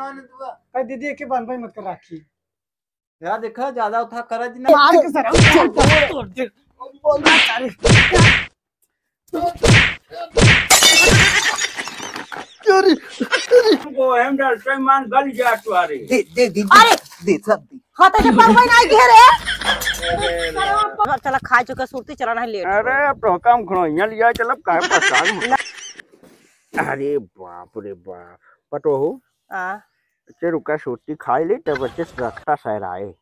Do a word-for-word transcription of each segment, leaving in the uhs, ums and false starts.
कह दीदी के बांधबे मत कर राखी। या देखा, ज्यादा उठा करा जी ना। मार के सर, हम छोड़ दे, छोड़ दे। बोल ना, अरे। अरे, अरे। हमको हम डॉक्टर मान गल जा तुम्हारे। दे, दे, दे, दे, अरे। दे, सब दे। हाँ, तो ये पगवा नहीं घेरे। अरे, चला, खा चुके, सुरती चला नहीं लेट। अरे, अब तो काम खड़ो, यहाँ लिया, चल, अब काहे परेशान हो? अरे, बाप रे बाप। पटोहू। हाँ। बच्चे रुका, सूती खाई ले, तब बच्चे से रखता सहराए।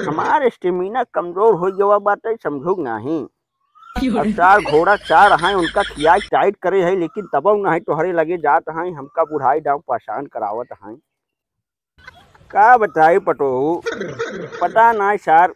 हमार स्टेमिना कमजोर हो गवा बाटे, समझो नाही। अब चार घोड़ा चार हैं, उनका खियाई टाइट करे है, लेकिन तबौ नाही तोहरे लगे जात हैं, हमका बुढ़ाई डाउन परेशान करावत हैं। का बताई पटोहू, पता नाही सार,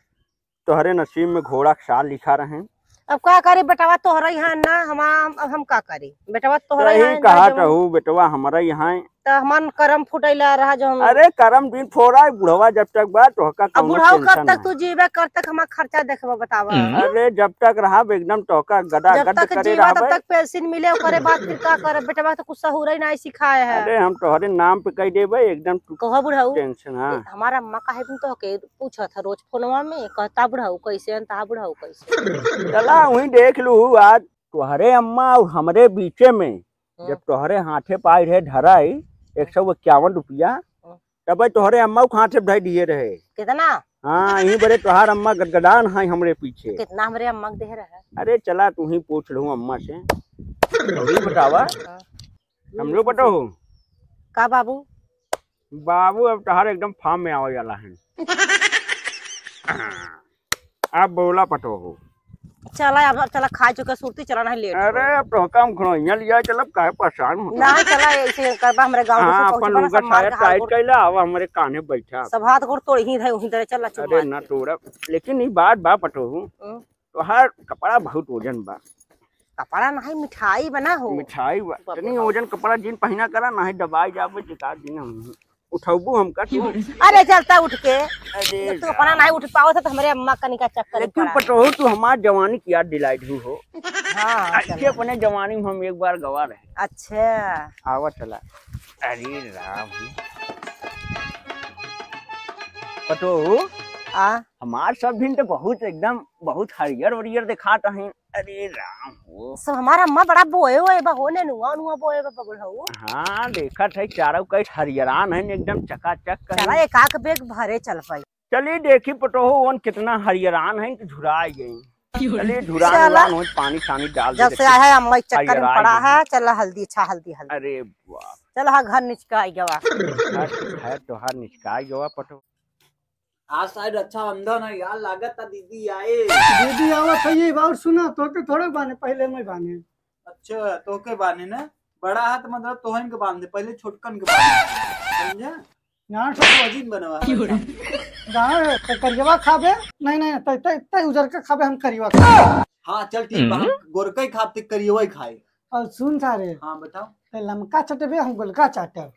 तोहरे नसीब में घोड़ा के सार लिखा रहे। अब का करी बेटवा, तोहरे यहाँ ना, हम, हम, अब हम का करी? बेटवा तोहरे सही यहाँ ना, कहा जब तहू, बेटवा हमरे यहाँ। त हमान करम फुटैला रहा जो हम। अरे करम दिन फोड़ा, बुढ़वा जब तक बा, तोहका अब कौनो बुढ़ऊ tension कब तक नहीं। तू जीबे, कब तक हमार खर्चा देखबा, बतावा? अरे जब तक रहब एकदम तोहका गदा जब गद तक करे जीबा, तब रहबे। तक पेंशन मिले, ओकरे बाद फिर का करब? बेटवा तो कुछ सहूरे नहीं सिखाए है। अरे हम तोहरे नाम पे कह देबे, एकदम तू कहो बुढ़ऊ, tension, हाँ। ए, हमार अम्मा काहे दिन तोहके पूछत है रोज फोनवा में, कहता बुढ़ऊ कैसे, अंता बुढ़ऊ कैसे। चला वहीं देख लू आज। तोहरे अम्मा और हमरे बीचे में जब हाँ। तोहरे हाथे पाई रहे धराई एक सौ इक्यावन रुपया, हाँ। तब तोहरे अम्मा के हाथे धर दिए रहे। कितना? हाँ, यहीं बरे तोहार अम्मा गदगदान है हमरे पीछे। कितना हमरे अम्मा के दे रहे? अरे चला तू ही पूछ लू अम्मा से। अभी बतावा। हाँ। समझो पटोहू। का बाबू? बाबू अब तोहार एकदम फार्म में आवे वाला है। अब बोला पटोहू। चला, अब चला, खा चुके, सुरती चला, नहीं लेट हो। अरे, अब तो काम खड़ो, यहाँ लिया, चल, अब काहे परेशान हो? ना, चला, ऐसे करबा, हमरे गाँव में हाँ, अपन लोग सारा टाइट कैला, अब हमरे कान्हे बैठा। सब हाथ गोड़ तोड़ ही रहे, वहीं तरह चला, चुप अरे, मार ना के। तोड़ा, लेकिन ई बात बा पटोहू, हम्म। तोहार कपड़ा बहुत वजन बा। कपड़ा नहीं, मिठाई बना हो। मिठाई बा, बाप रे तनी बाप। वजन कपड़ा जिन पहिना करा, नहीं दबाई जाबे, जिका दिन हम। उठौबू हमका तू? अरे चलता उठ के। अरे जब तू अपना राम। नहीं उठ पावत है तो हमरे अम्मा कनिका चक्कर में लेकिन पड़ा। पटोहू तू हमार जवानी की याद दिलाई दू हो। हाँ, अच्छे चलो। अपने जवानी में हम एक बार गवा रहे। अच्छा। आवा चला। अरे राम। पटोहू, आ? हमार सब दिन तो बहुत एकदम बहुत हरियर वरियर दिखात हैं। अरे राम हो। सब हमार अम्मा बड़ा बोए हुए बा, हो नेनुआ, नुआ बोए बा, बबुल हो। हाँ, देखत है, चारों कई हरियरान है, एकदम चकाचक है। चला, एक आक बैग भरे चल पाई। चली, देखी पटोहू, वन कितना हरियरान है, तो झुराई गई। चली, झुरान चला। उरान हो, पानी सानी डाल दे, जब से देखी। आया है, अम्मा इस चक्कर में हरियराई पड़ा गई। है, चला, हल्दी, अच्छा, हल्दी, हल्दी। अरे वाह। चला, हाँ, घर निचका आई गवा। खैर, तोहार निचका आई गवा, पटोहू। आज शायद रक्षाबंधन है यार, लागत था दीदी आए। दीदी आवत है, ये बात सुना, तोके थोड़े बाने, पहले मैं बाने। अच्छा, तोके बाने ना, बड़ा हाथ मतलब तोहन के बांध दे, पहले छोटकन के बांध दे, समझा? ना, तो वजीन बनवा। क्यों रे? गाँव है, तो करियवा खाबे? नहीं, नहीं, तै, तै, तै उजर का खाबे, हम करियवा खाबे। हाँ, चल ठीक बा, हम हम्म। गोरका ही खाब, ते करियवा ही खाए। और सुन सारे। हाँ, बताओ। ते लमका चटबे, हम गोलका चाटब।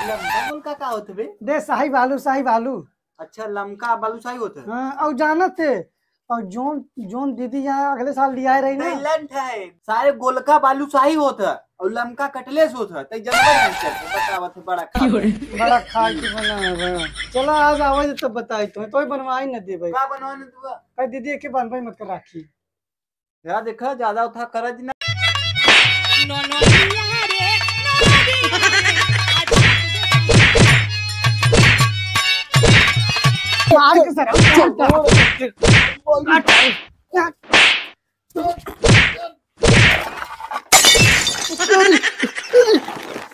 लमका गोलका का होत बे? दे, शाही बालू, शाही बालू। अच्छा, लमका बालूशाही होत है? हाँ, और जानत है, और जोन, जोन दीदी यहाँ अगले साल लियाए रही ना। टैलेंट है, सारे गोलका बालूशाही होत है और लमका कटलेस होत है, तै जनबे नहीं करते, बतावत है, बड़ा खा। बड़ा खा के बना है, बड़ा। चला, आज आवे तो बताई तुम्हें, तो बनवाई न देबे। का बनवाई न देबे? कह दीदी के बनबे मत कर राखी। या देखा, ज्यादा उठा करा जी ना। मार के सर, छोड़ दे।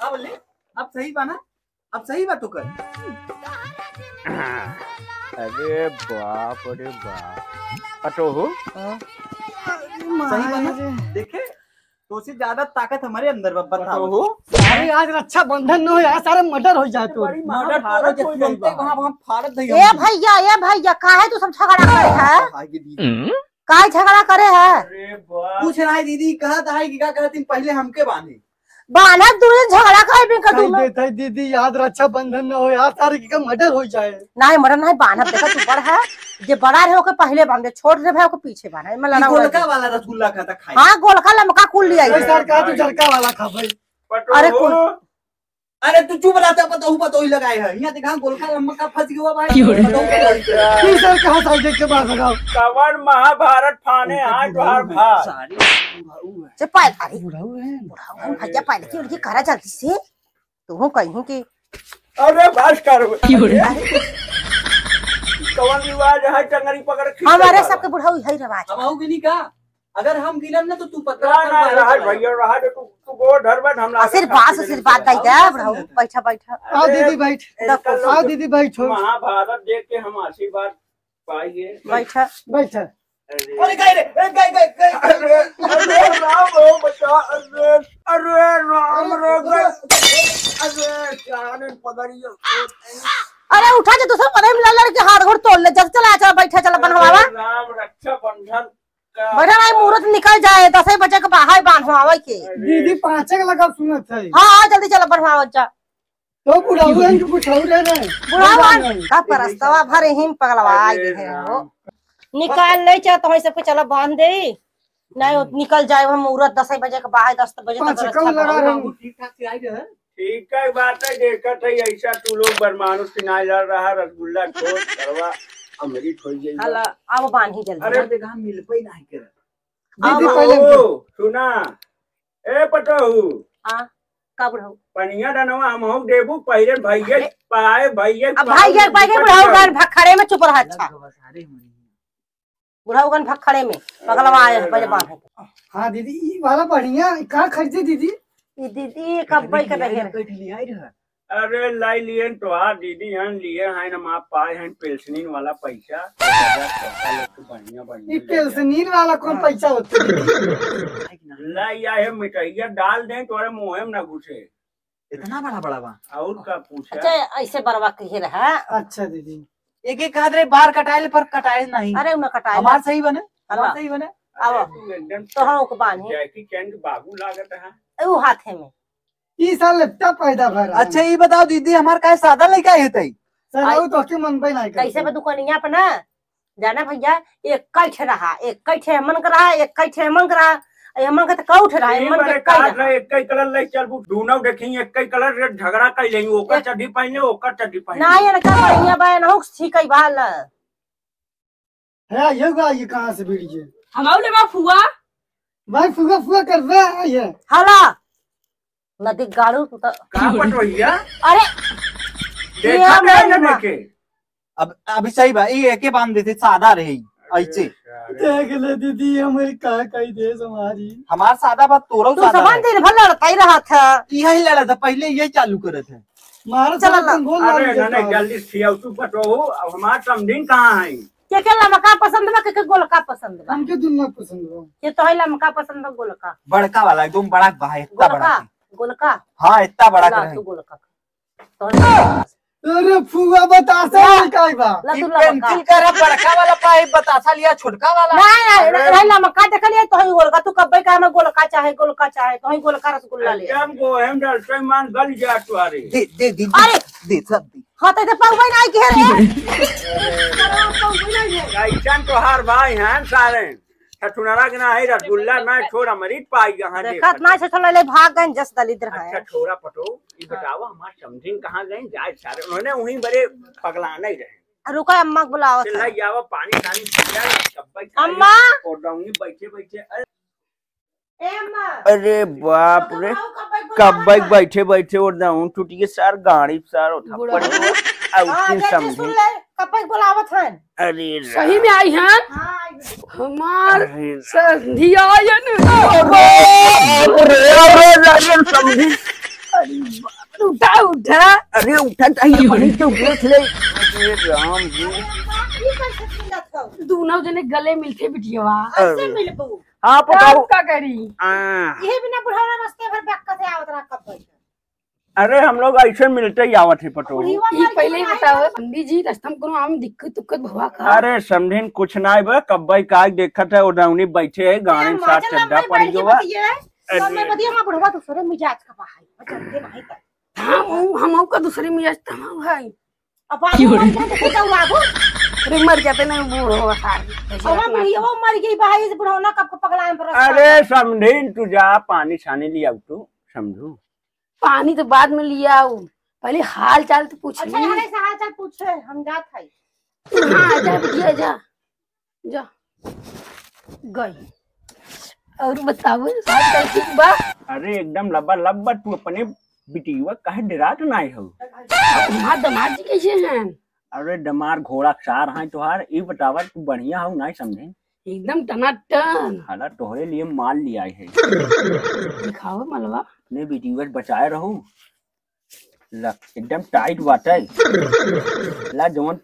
अब ले, अब सही बा ना? अब सही बा तू कर। अरे बाप रे बाप। पटोहू? हाँ? सही बा ना? देखे, तोसे ज्यादा ताकत हमरे अंदर बा, बताओ। पटोहू? अरे आज रक्षाबंधन न हो यार, सारे मर्डर हो जाए तो। बड़ी मर्डर महाभारत हो जाए, वहाँ, वहाँ फाड़त नहीं ए होगी। भैया, ए भैया, काहे तू सब झगड़ा करे है? आगे दीदी। काहे झगड़ा करे है? अरे बाप। कुछ नहीं दीदी, कहत है कि का कहती पहले हमके बांधे। बान्हब दूर झगड़ा कर भी कर दूँ मैं। देत है दीदी, याद रक्षाबंधन न हो यार, सारे की का मर्डर हो जाए। नहीं, मर्डर नहीं, बान्हब, देखा तू बड़ है, जे बड़ा रहे ओके पहले बांध दे, छोट रहे भाई ओके पीछे बांध, मैं ई लड़ा उड़ा गोलका दे। वाला रसगुल्ला खाता खाई। हाँ, गोलका लमका कुल लिया अरे है। सर, का तू झरका वाला खा भाई। अरे कुल। अरे तू चुप रह, तो पतोहू पतोही लगाए है। यहाँ देखा गोलका लंबा का फंस गया भाई। क्यों रे? पतोहू पतोही के। ई सर कहाँ साल देख के बात लगाओ? कवन महाभारत फाने आज तोहार भाई। सारे बुढ़ाऊ है। चुप पाए, अरे। बुढ़ाऊ है। बुढ़ाऊ है, भैया पाए, लेकिन उनकी करा जल्दी से। तू हूँ कहीं कि अरे बस कर। क्यों रे? कवन रिवाज है, टंगरी पकड़ के खींचे हमारे वाला? सबके बुढ़ाऊ यही रिवाज। अब आओगे नहीं का? अगर हम गिनब ना तो तू पतला ना, पतला ना, बाहर रहा चला भैया, जाओ। रहा दे, तू, तू गोड़ धरबे, हम लागे आशीर्वाद, खातिर आशीर्वाद चला दे जाओ। दे, बुढ़ऊ, बैठा, बैठा। आओ अरे, दीदी, बैठ। इनका आओ लोग दीदी, बैठो। महाभारत देख के हम आशीर्वाद पाएंगे। बैठा। बैठा। अरे। अरे, गए रे, ए, गए, गए, गए, गए। अरे, अरे, राम हो बचा, अरे, अरे, राम रे, गए। अरे, जान पकड़ियो। अरे, उठा जे दूसरा पदे में लड़ लड़ के हाथ गोड़ तोड़ ले। जल्दी चला, चला, बैठा, चला, बनवावा। अरे, राम रक्षा बंधन। बैठा भाई, मुहूर्त निकल जाए, दसई बजे के बाहर बांधवावे के। दीदी, पाँचे के लगा सुनत है। हाँ, हाँ, जल्दी चला, बनवावत जा। तो बुढ़ाऊ हैं कि कुछ और है ना? बुढ़ाऊ हैं, का परस्तवा भरे हिम पगलवा अरे गए हैं हो। राम। निकाल ले, चाहे तो सबके चला बांध दे। नहीं, निकल जाए, हम मुहूर्त दसई बजे के बाहर, दस बजे तक पाँचे रक्षा कम लगा करो। रहे हैं। ठीक ठाक से आई रहे। ठीक है, बात है, देखत है, ऐसा तू लोग बरमानुस की नाई लड़ रहा, रसगुल्ला छोड़, करवा, अमृत हो जाई। हला, अब बांधी जल्दी। अरे, देखा, हम मिल पे नहीं करत। दीदी, अब पहले ओ, सुना, ए पटोहू। हाँ, का बुढ़ऊ? पनिया डनवा हम हो देबू, पहिले भैया अरे। पाए, भैया अब पाए, भाई, एक भाई, के पनिया। बुढ़ऊ गन भखड़े में चुप रह, अच्छा। लग बस, अरे, बुढ़ऊ गन भखड़े में, पगलवा आए, पहले बांधे। हाँ दीदी, ई वाला बढ़िया, का खरीदे दीदी? ई दीदी, कब बैठ के रहे? अरे लाई लियन तोहार दीदी हन, लिए हैं, हम आप पाए हैं पेंशनिन वाला पैसा। बढ़िया, बढ़िया ई ले जा। पेंशनिन वाला कौन हाँ। पैसा होते दीदी? लाई या है मिठाइया डाल दें, तोरे मुँहे में ना घुसे। इतना बड़ा बड़ा बा। और का पूछा? अच्छा, ऐसे बड़वा कहे रहा। अच्छा दीदी। एक एक कहत रहे बार कटाइल पर कटाइल नहीं। अरे, उन्हें कटाइल। हमार सही बने? हमार हला। सही बने? आवा। अरे, तू एकदम तो हाँ, ओके बानी। जैकी चैन के बाबू लागत है। ए, वो हाथे में। ई साल इतना पैदा भर रहा है। अच्छा, ई बताओ दीदी, हमार काहे सादा लइका है तई? सर, आई। वो तो के मन पे नहीं करते। कैसे बा दुकानिया पे ना? जाना भैया, एक कई ठे रहा, एक कई ठे मन के रहा, एक कई ठे मन के रहा, ए मन के तो कई ठे रहा, ए ई मन के बारे कई काट रहा। रहे, एक कई कलर ले चल, वो दोनों देखी, एक कई कलर रे झगड़ा कर लेंगे, ओकर एक चड्ढी पहन ले, ओकर चड्ढी पहन ना, ले। ये ना क्या बढ़िया बा, ना हो, ठीक है, बा ला। है, ये गा, ये कहाँ से भिड़ गए? हम आउ लेबा फुआ। भाई, फुआ, फुआ कर रहा है ये। हला। नदी गाड़ू तू तो। का पटवैया? अरे। देखा ये नहीं ना नहीं देखे। अब, अभी सही बा, ये एके बांध देते, सादा रही, ऐसे। देख ले दीदी, हमारी का कही देश हमारी। हमार सादा बा, तोरो तू सादा सबन है। दिन भर लड़ता ही रहा था। यही लड़ा था, पहले यही चालू करे थे। मारो चल साला ला। तुम गोल अरे मार नहीं, देता नहीं, है। जल्दी से आओ, तू पटो हो, अब हमार समधिन कहाँ है? के के लमका पसंद बा, के के गोलका पसंद बा? हमके दुन्नो पसंद बा। के तो है लमका पसंद बा, गोलका? बड़का वाला, एकदम बड़ा बा, इतना बड़ा गोलका, है। गोलका? हाँ, इतना बड़ा ला, का है। तू गोलका। तो अरे फुआ बतासा ला। है काई बा? ला, ई तू लमका। पेंसिल का रहा, बड़का वाला पाइप बतासा लिया, छोटका वाला। नहीं, नहीं, अरे। नहीं, लमका देख लिया, तो है गोलका, तू कब्बे का हमें गोलका चाहे, गोलका चाहे, तो है गोलका रसगुल्ला ले। एकदम गोहेम डलते मान गल जा तुआरे। दे, दे, दे, अरे। दे, सब दे। हाँ, तो इधर पहुँच नहीं किया रे। अरे, पहुँच नहीं है। कैसन तोहार भाई हैं सारे? ठठुनरा के ना है, रसगुल्ला ना छोड़, अमृत पाई यहाँ देखत देखत। ना से थोड़ा ले भाग गए, जस दलिद्र है। अच्छा, छोरा पटो, ई बतावा, हमार समधिन कहाँ गए? जाए सारे, उन्होंने वहीं बड़े पगला नहीं रहे। रुका, अम्मा को बुलावत चिल्ला है। जावा, पानी, पानी पी जाए, कब्बे खाए, अम्मा! और दौनी बैठे, बैठे, अरे। ए अम्मा। अरे बाप रे, कब्बे कब्बे खाओ, कब्बे खाओ। बैठे, बैठे और दौन टूट गए, सार गाड़ी, सार उठा बुढ़ा। पड़ गए। आउ हाँ, तीन जल्दी समधिन। सुन ले, कब्बे बुलावत हन। अरे सही में आई हैं? हाँ, आई हैं। हमार अरे संधियायन। अरे, अरे, अरे, समधिन। अरे बाप रे, उठा, उठा। अरे उठा, चाहिए, वहीं से उठ ले। अरे राम जी। दोनों जने गले मिलते बिटिया। ऐसे अरे। मिलबू। हाँ, तब पकाओ। का करी? हाँ। ये बिना बुढ़ावा रस्ते भर बैक से आवत रहा कब बैठा। अरे, हम लोग ऐसे मिलते ही आवत है, पटो। बुढ़िया ई वाली पहले ही नहीं बताओ, है। पंडित जी, रास्ता में कोनो आम दिक्कत उक्कत भवा का? अरे, समधिन कुछ ना बा, कब्बे का देखत है, उधर उन्हीं बैठे है, गाड़ी में साथ चड्ढा पड़ी हुआ। अरे। मैं बतिया, मैं बुढ़वा दूसरे मिजाज का बा है, मैं जानते नहीं कर। हम, हम, हम का दूसरे मिजाज तमाम है। अब आप क्यों रे? मर जाए तो फिर दौड़ाबो। अरे, मर जाते नहीं, बूढ़ो सार। अब बुढ़िया वो मर गई बा, इस बुढ़ौना कब को पगलाए पर रखा अरे, है। समधिन, तू जा, पानी छानी लिया तू, समझू। पानी तो बाद में लियाउ, पहले हाल चाल तो पूछ अच्छा, ली। यहाँ से हाल चाल पूछे, हम जात है। हाँ, जा बिटिया, जा, जा। गई। और बताओ, हाल चाल ठीक बा? अरे, एकदम लबा लब बा। तू अपने बिटिया काहे डरात नाई हो? हमार दामाद जी कैसे हैं? अरे, दमार घोड़ा सार हैं तोहार। ई बतावा, तू बढ़िया हो नाई समझे? एकदम टनाटन। हाला तोहरे लिए माल लियाए है। दिखाओ मलवा। अपने बिटिया से बचाए रहो। ला, एकदम टाइट बाटे। ला, जवन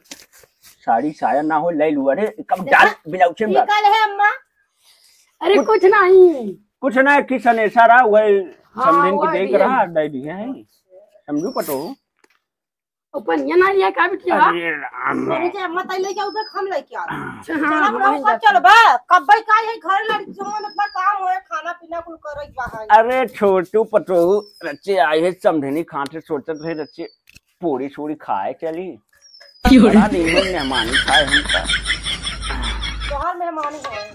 साड़ी साया ना हो, ले लू। अरे, कब डाल ब्लाउज में डाल। निकल है अम्मा। अरे, कुछ, कुछ नहीं। कुछ ना, किसन ऐसा रहा, वही हाँ, समधिन की वही देख दिया। रहा, दे दी है। समझू पटो। ओ पनिया ना लिया का बिटिया? अरे राम। पहुँचे अम्मा तई लेके आउबे, हम लेके आउबे। अच्छा, हाँ, चला, हम बड़ा वहीं ऊपर जाते चल हैं। बा। कब्बे का है घर लड़की जवन अपना काम होए, खाना पीना कुल करे के बा है। अरे छोटू पतोहू रचे आए है समधिनी खान से सोचत रहे रचे पूरी सूरी खाए चली। क्यों रे? बड़ा दिन में मेहमानी खाए हम का। तोहार मेहमानी है।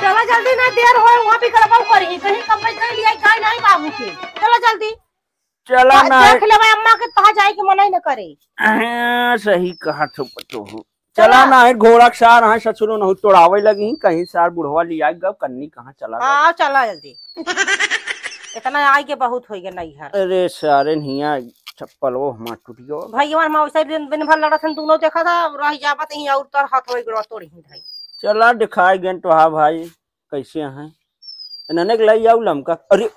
चला जल्दी ना देर होए, वहाँ भी गड़बड़ करी। कहीं कब्बे कर लिया का नहीं बाबू के। चला जल्दी। चला ना देख लेबे अम्मा के तहाँ जाए के मना ही न करे। हाँ, सही कहा तो पतोहू। चला चला। ना है घोड़ा के सार, हाँ ससुरो नहु तोड़ावे लगी, कहीं सार बुढ़वा लिया गब कन्नी कहाँ चला गब। हाँ, चला जल्दी। इतना आई के बहुत होई गए नैहर। अरे सारे हिया चप्पल वो हमार टूट गयो। भाई हमार मौसा दिन, दिन भर लड़त हन दोनों देखा था, रह जाबत ही और तर हाथ होई गड़ो तोड़ ही भाई। चला दिखाई गन तो हाँ भाई, कैसे हैं? इन्हने के लाई आऊ लमका। अरे